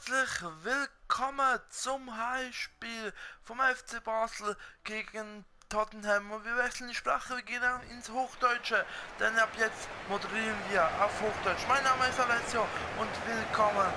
Herzlich willkommen zum Heimspiel vom FC Basel gegen Tottenham. Und wir wechseln die Sprache, wir gehen ins Hochdeutsche, denn ab jetzt moderieren wir auf Hochdeutsch. Mein Name ist Alessio und willkommen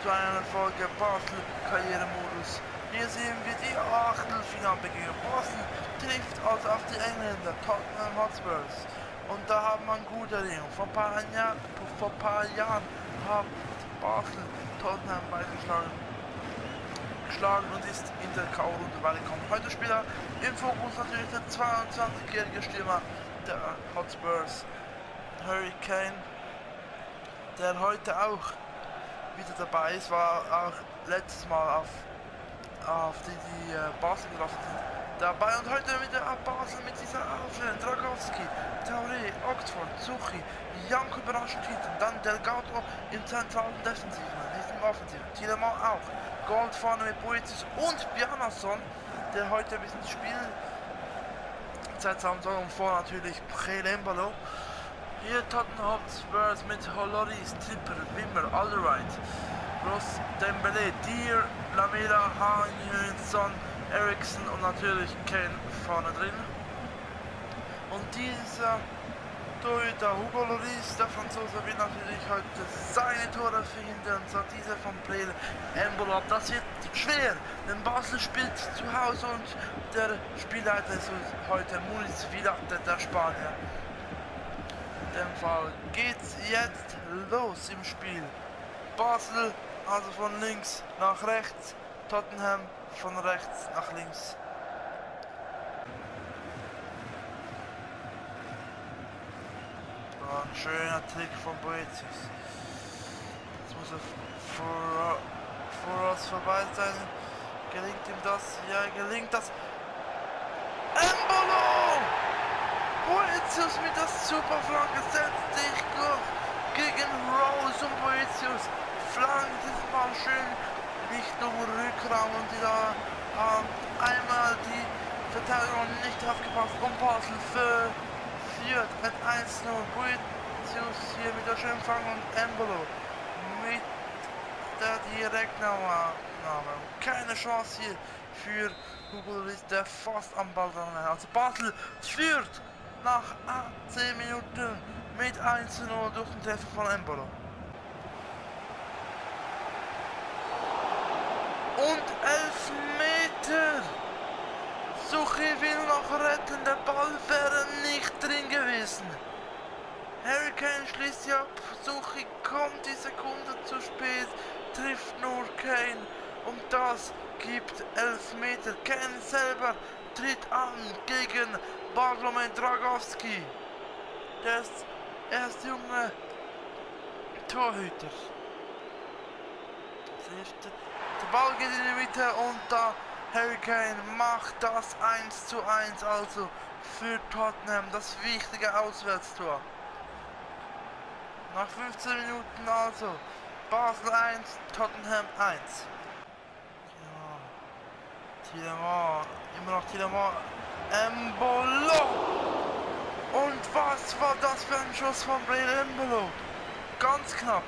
zu einer Folge Basel Karrieremodus. Hier sehen wir die Achtelfinalbegegnung. Basel trifft also auf die Engländer Tottenham Hotspurs. Und da haben wir eine gute Erinnerung. Vor ein paar Jahren haben Basel Tottenham geschlagen und ist in der K.O.-Runde weitergekommen. Heute spielt er im Fokus natürlich der 22-jährige Stürmer der Hotspurs, Harry Kane, der heute auch wieder dabei ist, war auch letztes Mal auf die Basel gelaufen sind dabei, und heute wieder ab Basel mit dieser Aufstellung: Dragowski, Traoré, Oxford, Suchi, Janko überraschend hinten, dann Delgado im zentralen Defensiven, nicht im Offensiven, Tielemans auch, Gold vorne mit Boetius und Bjarnason, der heute ein bisschen Spielzeit haben soll, und vor natürlich Prelembalo. Hier Tottenham Hotspurs mit Holoris, Tripper, Wimmer, Alderweireld, Ross, Dembele, Dier, Lamela, Haaland, Eriksen und natürlich Kane vorne drin. Und dieser Torhüter Hugo Lloris, der Franzose, will natürlich heute seine Tore verhindern, so dieser von Plele Embolo. Das wird schwer, denn Basel spielt zu Hause und der Spielleiter ist heute Muniz Vidarte, der Spanier. In dem Fall geht's jetzt los im Spiel. Basel also von links nach rechts, Tottenham von rechts nach links. Ein schöner Trick von Boetius. Jetzt muss er voraus vorbei sein. Gelingt ihm das? Ja, gelingt das. Embolo! Boetius mit der Superflanke setzt sich durch gegen Rose, und Boetius flankt dieses Mal schön Richtung Rückraum, und die da haben einmal die Verteidigung nicht aufgepasst, und Basel führt mit 1-0. Boetius hier mit der schönen Fang und Embolo mit der Direktnahme. Keine Chance hier für Hugo Lloris, der fast am Ball dran ist. Also Basel führt nach 10 Minuten mit 1-0 durch den Treffer von Embolo. Und 11 Meter! Suchi will noch retten, der Ball wäre nicht drin gewesen. Harry Kane schließt sie ab, Suchi kommt die Sekunde zu spät, trifft nur Kane, und das gibt 11 Meter. Kane selber tritt an gegen Bartolomej Dragowski. Der ist erst junge Torhüter. Der Ball geht in die Mitte, und da Harry Kane macht das 1:1, also für Tottenham das wichtige Auswärtstor. Nach 15 Minuten also Basel 1, Tottenham 1. Ja. Tielemans, immer noch Tielemans. Embolo! Und was war das für ein Schuss von Embolo? Ganz knapp.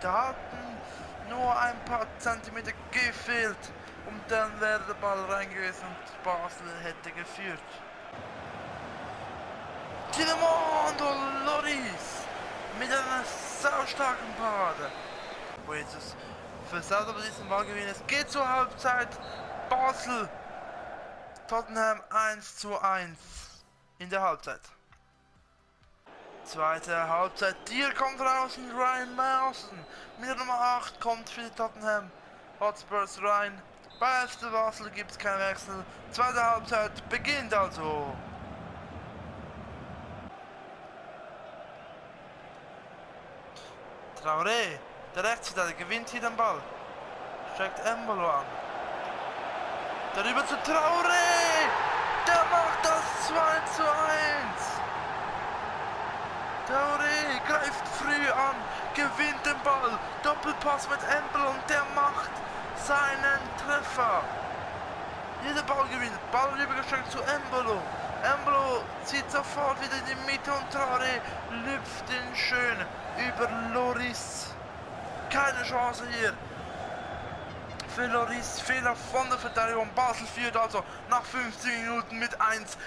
Da hatten nur ein paar Zentimeter gefehlt, und dann wäre der Ball rein gewesen und Basel hätte geführt. Tielemans und Lloris mit einer saustarken Parade. Boetius versaut aber diesen Ballgewinn. Es geht zur Halbzeit. Basel, Tottenham 1:1 in der Halbzeit. Zweite Halbzeit, Dier kommt raus und Ryan Mawson mit der Nummer 8 kommt für die Tottenham Hotspurs rein. Bei FC Basel gibt es keinen Wechsel. Zweite Halbzeit beginnt also. Traoré, der Rechtsverteidiger, gewinnt hier den Ball. Streckt Embolo an. Darüber zu Traoré! Der macht das 2:1! Traoré greift früh an, gewinnt den Ball, Doppelpass mit Embolo, und der macht seinen Treffer. Jeder Ball gewinnt, Ball rübergestreckt zu Embolo. Embolo zieht sofort wieder in die Mitte und Traoré lüpft ihn schön über Lloris. Keine Chance hier für Lloris. Fehler von der Verteidigung. Basel führt also nach 15 Minuten mit 2:1.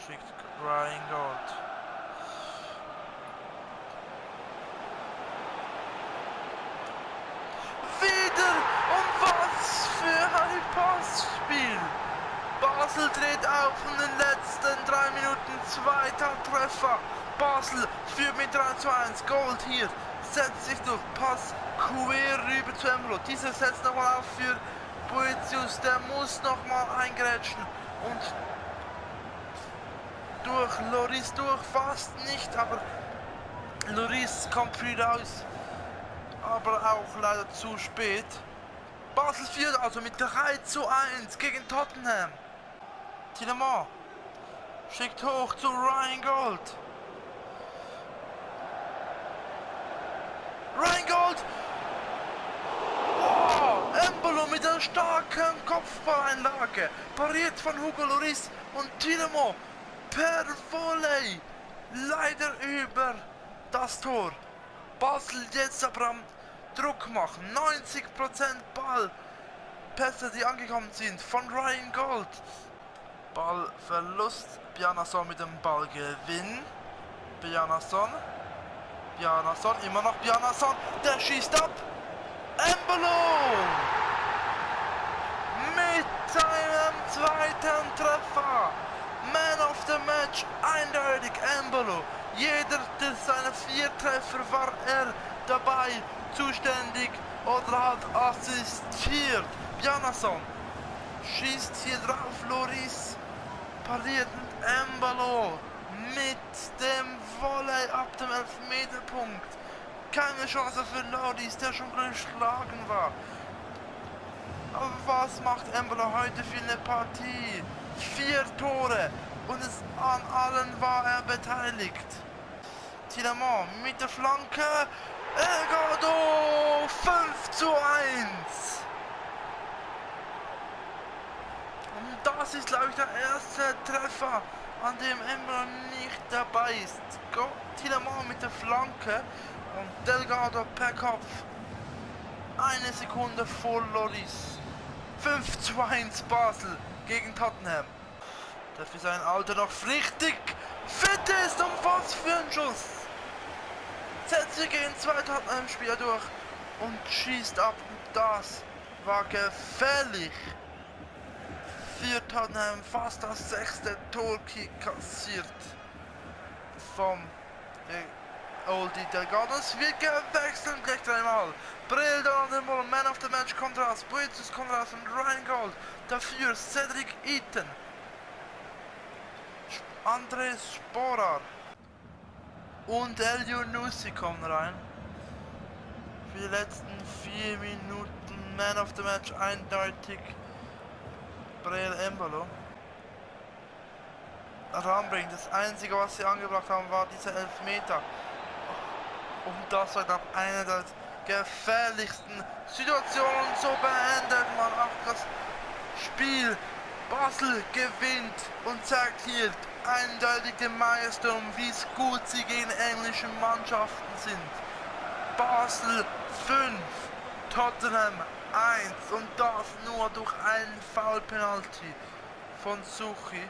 Schickt Rheingold. Wieder! Und was für ein Passspiel! Basel dreht auf in den letzten 3 Minuten. Zweiter Treffer. Basel führt mit 3:1. Gold hier. Setzt sich durch. Pass quer rüber zu Embolo. Dieser setzt nochmal auf für Boetius. Der muss nochmal eingrätschen. Und durch Lloris durch. Fast nicht, aber Lloris kommt früh raus. Aber auch leider zu spät. Basel führt also mit 3:1 gegen Tottenham. Tielemans schickt hoch zu Rheingold. Rheingold! Oh, Embolo mit einer starken Kopfballeinlage. Pariert von Hugo Lloris und Tielemans per Volley. Leider über das Tor. Basel jetzt aber am Druck machen. 90% Ballpässe, die angekommen sind von Rheingold. Ballverlust. Bjarnason mit dem Ballgewinn. Bjarnason, immer noch Bjarnason. Der schießt ab. Embolo! Mit seinem zweiten Treffer. Man of the Match, eindeutig Embolo. Jeder seiner 4 Treffer war er dabei zuständig oder hat assistiert. Bjarnason schießt hier drauf, Lloris pariert mit Embolo mit dem Volley ab dem Elfmeterpunkt. Keine Chance für Lloris, der schon geschlagen war. Aber was macht Embolo heute für eine Partie? 4 Tore und an allen war er beteiligt. Tielemans mit der Flanke. Elgato 5:1. Und das ist, glaube ich, der erste Treffer, an dem Embolo nicht dabei ist. Tielemans mit der Flanke und Delgado per Kopf. 1 Sekunde vor Lloris. 5:1 Basel gegen Tottenham. Der für sein Alter noch richtig fit ist und was für ein Schuss. Setzt sich gegen 2 Tottenham-Spieler durch und schießt ab. Und das war gefährlich. Für Tottenham fast das 6. Tor kassiert vom Oldie Delgado. Es wird gewechselt gleich dreimal. Brildo und Embolo, Man of the Match kommt raus. Boetius kommt raus und Rheingold. Dafür Cedric Itten. Andres Sporar und El Yunusi kommen rein. Für die letzten 4 Minuten Man of the Match eindeutig Breel Embolo. Ranbringen. Das einzige, was sie angebracht haben, war dieser Elfmeter. Und das war dann eine der gefährlichsten Situationen. So beendet man auch das Spiel. Basel gewinnt und zeigt hier eindeutig dem Maelstrom, wie gut sie gegen englische Mannschaften sind. Basel 5, Tottenham 1 und das nur durch einen Foul-Penalty von Suchi.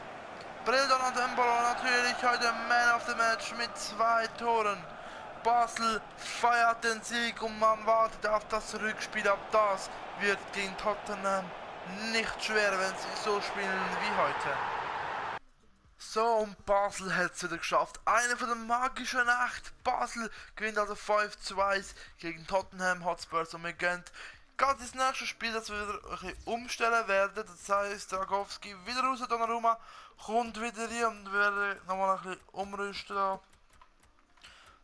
Brildo und Embolo natürlich heute Man of the Match mit 2 Toren. Basel feiert den Sieg und man wartet auf das Rückspiel ab. Das wird gegen Tottenham nicht schwer, wenn sie so spielen wie heute. So, und Basel hat es wieder geschafft. Eine von der magischen Nacht. Basel gewinnt also 5:2 gegen Tottenham Hotspurs und wir gehen gerade das nächste Spiel, das wir wieder ein bisschen umstellen werden. Das heißt, Dragowski wieder raus, Donnarumma kommt wieder rein und wir werden nochmal ein bisschen umrüsten.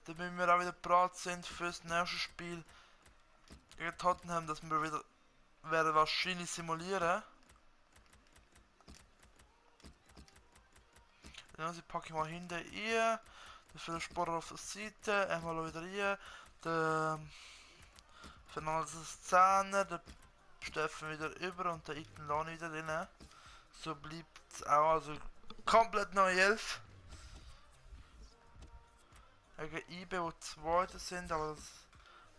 Damit wir auch wieder bereit sind für das nächste Spiel gegen Tottenham, dass wir wieder werden wahrscheinlich simulieren. Ja, sie packe ich mal hinter ihr. Dafür der Sporer auf der Seite. Einmal wieder hier. Der Fernandes Zähne. Der Steffen wieder über und der Iten Lani wieder drin. So bleibt es auch, also komplett neue 11. Gegen IB, die Zweite sind, aber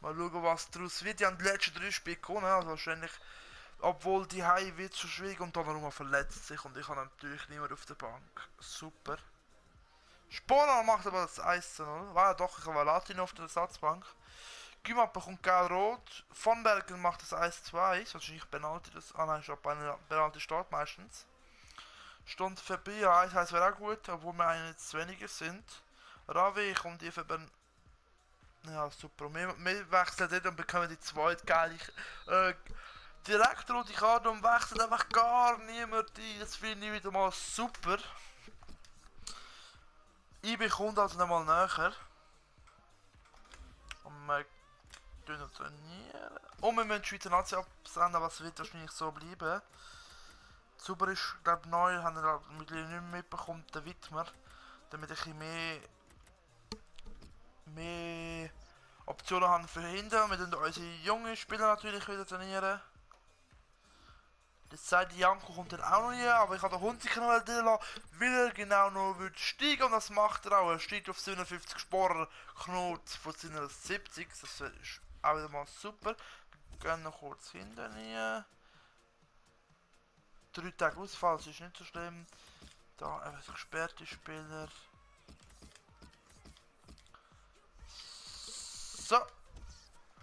mal schauen, was daraus wird. Die haben die letzten 3 Spiele gewonnen, also wahrscheinlich, obwohl die High wird so schwierig und Donnarumma verletzt sich und ich habe natürlich niemand auf der Bank. Super. Spona macht aber das 1:0. War ja doch, ich habe Latin auf der Ersatzbank. Gümat bekommt gelb-rot. Von Bergen macht das 1:2. Wahrscheinlich Penalty. Nein, schon bei einer Penalty steht meistens. Stunde vorbei, ja, 1:1 wäre auch gut, obwohl wir einen jetzt weniger sind. Ravi kommt hier für ja, super. Wir wechseln dort und bekommen die zweite geile direkt rote Karte und wechselt einfach gar niemand ein. Das finde ich wieder mal super. IB kommt also nochmal näher. Und wir trainieren. Und wir müssen die Schweizer Nazi absenden, was wird wahrscheinlich so bleiben. Super ist, glaube ich, neu, haben wir mittlerweile nicht mehr mitbekommen, der Widmer. Damit ich mehr Optionen haben für hinten. Wir tun unsere jungen Spieler natürlich wieder trainieren. Das sagt Janko kommt dann auch noch hier, aber ich habe den Hunziker noch drin lassen, weil er genau noch steigen und das macht er auch. Er steigt auf 57 Sporer, Knot von 70, das ist auch wieder mal super. Wir gehen noch kurz hinten hier. 3 Tage Ausfall, das ist nicht so schlimm. Da einfach gesperrte Spieler. So.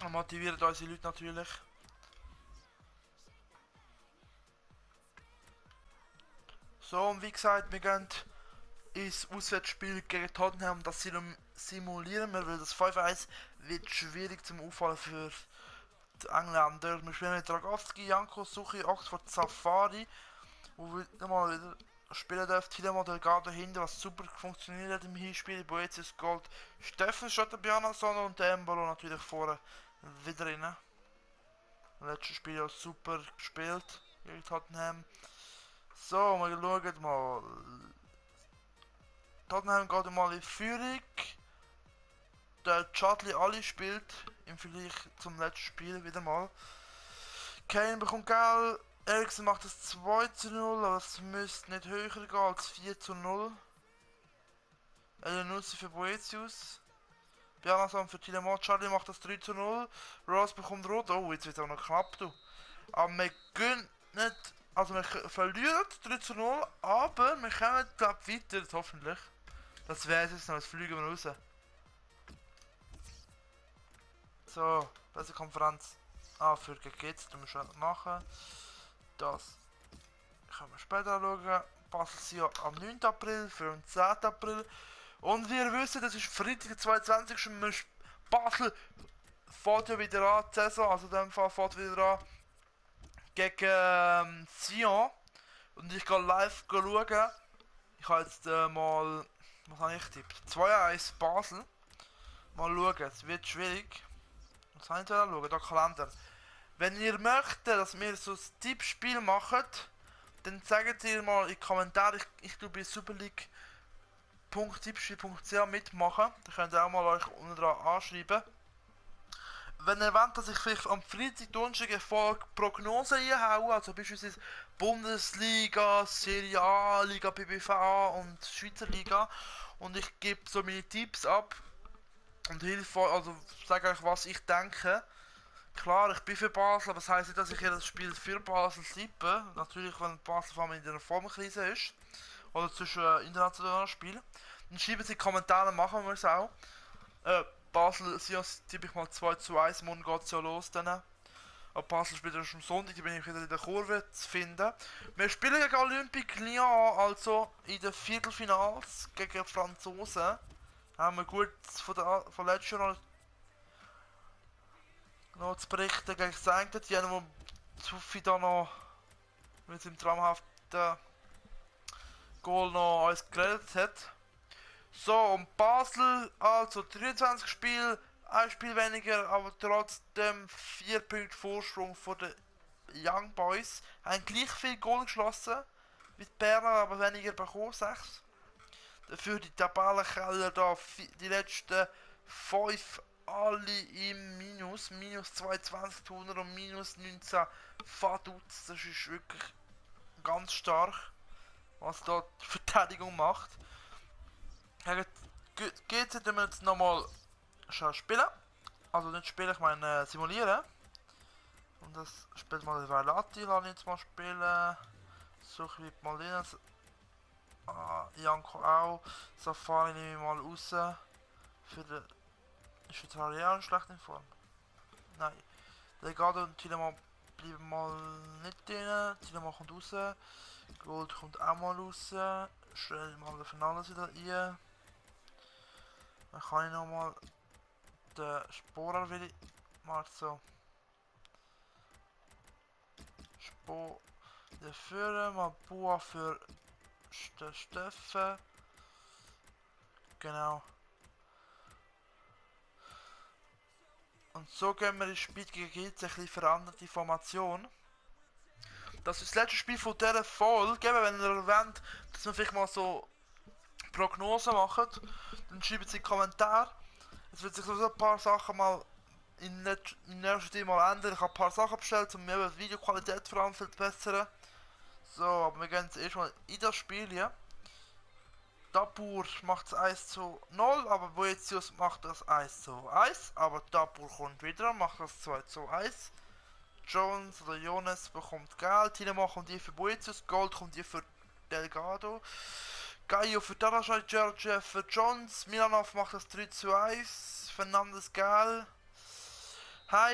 Und motivieren unsere Leute natürlich. So, und wie gesagt, wir gehen ins Auswärtsspiel gegen Tottenham, das simulieren wir, weil das 5:1 wird schwierig zum Auffallen für die Engländer. Wir spielen mit Dragowski, Janko, Suchi, Oxford, Safari, wo wir mal wieder spielen dürfen. Tilemo Delgado dahinter, was super funktioniert hat im Hinspiel. Boetius Gold, Steffen Schotterbianason und Embolo natürlich vorne wieder rein. Letztes Spiel auch super gespielt gegen Tottenham. So, wir schauen mal. Tottenham geht mal in Führung. Der Chadli Ali spielt im Vergleich zum letzten Spiel wieder mal. Kane bekommt Geld. Eriksen macht das 2:0, aber es müsste nicht höher gehen als 4:0. Elionussi für Boetius. Bjarnason für Tillemont. Charlie macht das 3:0. Ross bekommt Rot. Oh, jetzt wird es auch noch knapp, du. Aber wir können nicht. Also wir verlieren 3:0, aber wir kommen glaube ich weiter, hoffentlich. Das wäre es jetzt noch, jetzt fliegen wir raus. So, Pressekonferenz anfügen geht's, das müssen wir machen. Das können wir später anschauen. Basel sind ja am 9. April für den 10. April. Und wie ihr wisst, das ist Freitag, der 22. Basel fährt ja wieder an, die Saison, also in dem Fall fährt wieder an gegen Sion. Und ich gehe live schauen. Ich habe jetzt mal, was habe ich tippt? 2:1 Basel. Mal schauen, es wird schwierig. Was habe ich da schauen? Da Kalender. Wenn ihr möchtet, dass wir so ein Tippspiel machen, dann sagt ihr mal in die Kommentare, ich tue bei superleague.tippspiel.ch mitmachen. Da könnt ihr auch mal euch unten dran anschreiben. Wenn ihr wollt, dass ich vielleicht am Freitag, Donnerstag eine Folge Prognose einhaue, also beispielsweise Bundesliga, Serie A, Liga BBVA und Schweizer Liga, und ich gebe so meine Tipps ab und hilfe, also sage euch, was ich denke. Klar, ich bin für Basel, aber das heisst nicht, dass ich jedes Spiel für Basel tippe. Natürlich, wenn Basel vor allem in der Formkrise ist. Oder zwischen internationalen Spielen. Dann schreiben Sie in die Kommentare, machen wir es auch. Basel, Sions tippe ich mal 2:1, morgen geht es ja los dann. Aber Basel spielt erst am Sonntag, da bin ich wieder in der Kurve zu finden. Wir spielen gegen Olympique Lyon, also in den Viertelfinals gegen Franzosen. Haben wir gut von letztes Jahr noch zu berichten gegen St. Etienne, wo Zuffi da noch mit seinem traumhaften Goal noch uns gerettet hat. So, und Basel, also 23 Spiele, ein Spiel weniger, aber trotzdem 4 Punkte Vorsprung vor den Young Boys. Haben gleich viel Goal geschossen wie die Berner, aber weniger bekommen, 6. Dafür die Tabellenkeller da, die letzten 5 alle im Minus. Minus 22 Tuner und minus 19 Faduz. Das ist wirklich ganz stark, was da die Verteidigung macht. Geht es wir jetzt nochmal schon spielen. Also nicht spielen, ich meine simulieren. Und das spielt mal der Veilati, lasse ich jetzt mal spielen. Suche ich mal rein. Janko auch. Safari nehme ich mal raus. Für den. Ist für Tarian schlecht in Form? Nein. Legado und Tilemann bleiben mal nicht drin. Tilemann kommt raus. Gold kommt auch mal raus. Stell mal den Fernandes wieder ein. Dann kann ich nochmal den Sporer wieder. Mal so. Spor. Der Führer, mal Bua für den Steffen. Genau. Und so gehen wir ins Spiel gegen jetzt ein bisschen veränderte Formation. Das ist das letzte Spiel von dieser Folge. Wenn ihr wollt, dass wir vielleicht mal so Prognosen machen, dann schreibt es in die Kommentare. Es wird sich so ein paar Sachen mal in nächster Zeit mal ändern. Ich habe ein paar Sachen bestellt, um mir die Videoqualität vor allem zu verbessern. So, aber wir gehen jetzt erstmal in das Spiel hier. Dabur macht es 1:0, aber Boetius macht das 1:1. Aber Dabur kommt wieder und macht das 2:1. Jones oder Jonas bekommt Geld. Tilemann kommt hier für Boetius. Gold kommt hier für Delgado. Gaio für Tarascha, Georgia für Jones. Milanov macht das 3:1. Fernandes Gel. Hei,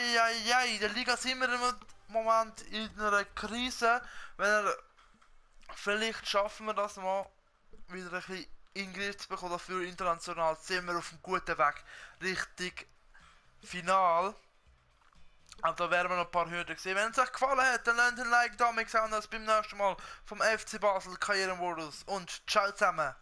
in der Liga sind wir im Moment in einer Krise. Vielleicht schaffen wir das mal wieder ein bisschen in den Griff zu bekommen. Dafür international sind wir auf einem guten Weg Richtung Final. Aber da werden wir noch ein paar Hürden sehen. Wenn es euch gefallen hat, dann lasst ein Like da. Wir sehen uns beim nächsten Mal vom FC Basel Karrieremodus. Und ciao zusammen.